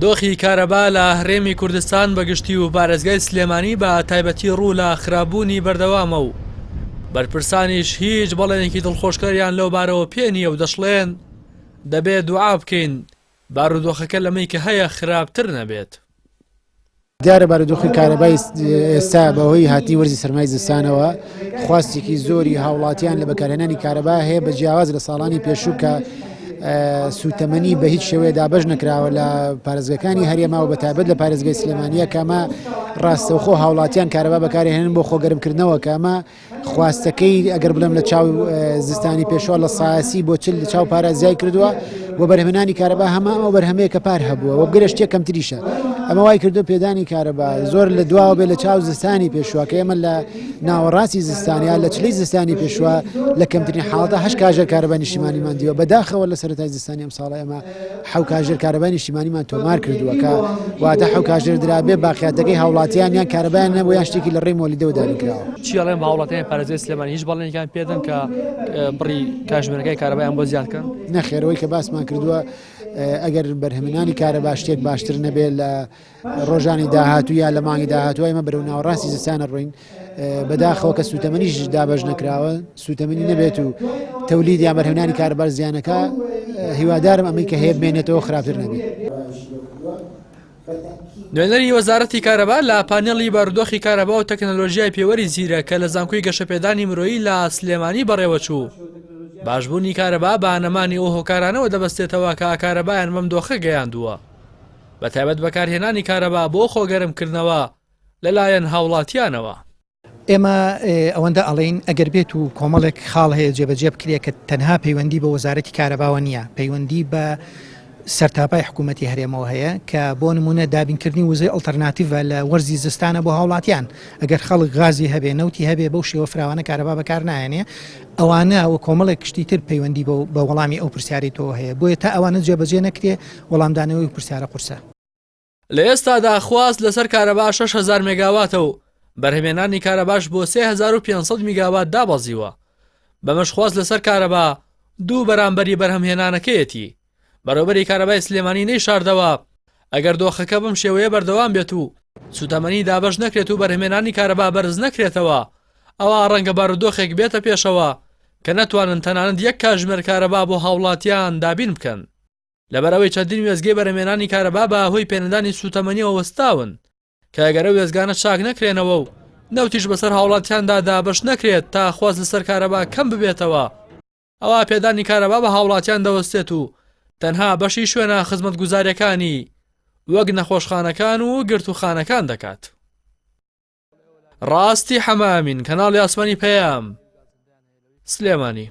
دۆخی کارەبا لە هەرێمی کوردستان بە گشتی و پارێزگای سلێمانی بە تایبەتی ڕوو لە خراپبوونی بەردەوامە و بەرپرسانیش هیچ بەڵێنێکی دڵخۆشکەریان لەو بارەوە پێ نییە و دەشڵێن دەبێت دوعا بکەین بارودۆخەکە لەمەی کە هەیە خراپتر نەبێت. دیارە بارودۆخی کارەبای ئێستا بەهۆی هاتنی وەرزی سەرمای زستانەوە خواستێکی زۆری هاوڵاتیان لە بەکارهێنانی کارەبا هەیە بە جیاواز لە ساڵانی پێشوو کە سوتەمەنی بە هیچ شێوەیە دابەش نەکراوە لە پارێزگەکانی هەرێما و بەتایبەت لە پارێزگای سلێمانیە کەمە ڕاستەوخۆ هاوڵاتیان کارەبا بەکارهێنن بۆ خۆگەرمکردنەوە کەمە خواستەکەی ئەگەر بڵێم لە چاو زستانی پێشوە لە ساسی بۆ چل لە چاو پارە زیای کردووە و بەرهمێنانی کارەبا هەمە ئەو بەرهەمەیە کە پار هەبووە وە بگرە شتێک کەمتریشە ئەمە وای کردو پێدانی کارەبا زۆر لە دواوە بێ لە چاو زستانی پێشوە کە ئێمە لە ناوەڕاستی زستان یا لە چلی زستانی پێشوە لە کەمترین حاڵەتە هەش کاژێر کارەبا نیشتیمانیمان دیوە بەداخەوە لە سەرەتای زستانی ئەم ساڵە ئێمە حەو کاژێر کارەبای نیشتیمانیمان تۆمار کردووە کە واتە حەو کاژێر درابێ باقیاتەکەی هاوڵاتیان یان کارەبایان نەبوو یان شتێکی لە ڕێی مۆلیدەوە دابین کراوە. چی ئەڵێن بە هاوڵاتیانی پارێزگای سلێمانی هیچ بەڵێنێکیان پێدەن کە بڕی کاژمێرەکەی کارەبایان بۆ زیاد کەن؟ نەخێر ئەوەی کە باسمان کردووە ئەگەر بەرهەمهێنانی کارەبا شتێک باشتر نەبێت لە ڕۆژانی داهاتوو یا لە مانگی داهاتوو ئێمە بەرەو ناوەڕاستی زستانە ڕۆین بەداخەوە کە سوتەمەنیش دابەش نەکراوە سوتەمەنی نەبێت و تەولید یان بەرهەمهێنانی کارەبا زیانەکە هیوادارم ئەمەی کە هەیە بمێنێتەوە خراپتر نەبێت. نوێنەری وەزارەتی کارەبا لە پانێڵی بارودۆخی کارەبا و تەکنەلۆژیای پێوەری زیرەک کە لە زانکۆی گەشەپێدانی مرۆیی لە سلێمانی بەڕێوەچوو، باشبوونی کارەبا بە نەمانی ئەو هۆکارانەوە دەبەستێتەوە کە کارەبایان بەم دۆخە گەیاندووە. بەتایبەت بەکارهێنانی کارەبا بۆ خۆگەرمکردنەوە لەلایەن هاوڵاتیانەوە. ئێمە ئەوەندە ئەڵێین ئەگەر بێت و کۆمەڵێک خاڵ هەیە جێبەجێ بکرێت کە تەنها پەیوەندی بە وەزارەتی کارەباوە نییە، پەیوەندی بە سەرتاپای حکوومەتی هەرێمەوە هەیە کە بۆ نمونە دابینکردنی وزەی ئەڵتەرناتیڤە لە وەرزی زستانە بۆ هاوڵاتیان ئەگەر خەڵک غازی هەبێ نەوتی هەبێ بەو شێوە فراوانە کارەبا بەکار نایەنێ ئەوانە و کۆمەڵێک شتی تر پەیوەندی بە وەڵامی ئەو پرسیارەی تۆوە هەیە بۆیە تا ئەوانە جێبەجێ نەکرێ وەڵامدانەوەی ئەو پرسیارە قورسە. لە ئێستادا خواست لەسەر کارەبا 6000 مێگاواتە و بەرهەمێنانی کارەباش بۆ 3500 میگاوات دابەزیوە بەمەش خواست لەسەر کارەبا دوو بەرامبەری بەرهەمهێنانەکەیەتی بەڕێوبەری کارەبای سلێمانی نەیشاردەوە ئەگەر دۆخەکە بەم شێوەیە بەردەوام بێت و سوتەمەنی دابەش نەکرێت و بەرهەمێنانی کارەبا بەرز نەکرێتەوە ئەوا ڕەنگە بارودۆخێک بێتە پێشەوە کە نەتوانن تەنانەت یەک کاژمێر کارەبا بۆ هاوڵاتیان دابین بکەن لەبەرئەوەی چەندین وێستگەی بەرهەمێنانی کارەبا بە هۆی پێنەدانی سوتەمەنیەوە وەستاون کە ئەگەر ئەو وێستگانە چاک نەکرێنەوە و نەوتیش بەسەر هاوڵاتیاندا دابەش نەکرێت تا خواست لەسەر کارەبا کەم ببێتەوە ئەوا پێدانی کارەبا بە هاوڵاتیان دەوەستێت و تەنها بەشی شوێنە خزمەتگوزاریەکانی وەک نەخۆشخانەکان و گرتوخانەکان دەکات. ڕاستی حەمامین کەناڵی ئاسمانی پەیام سلێمانی.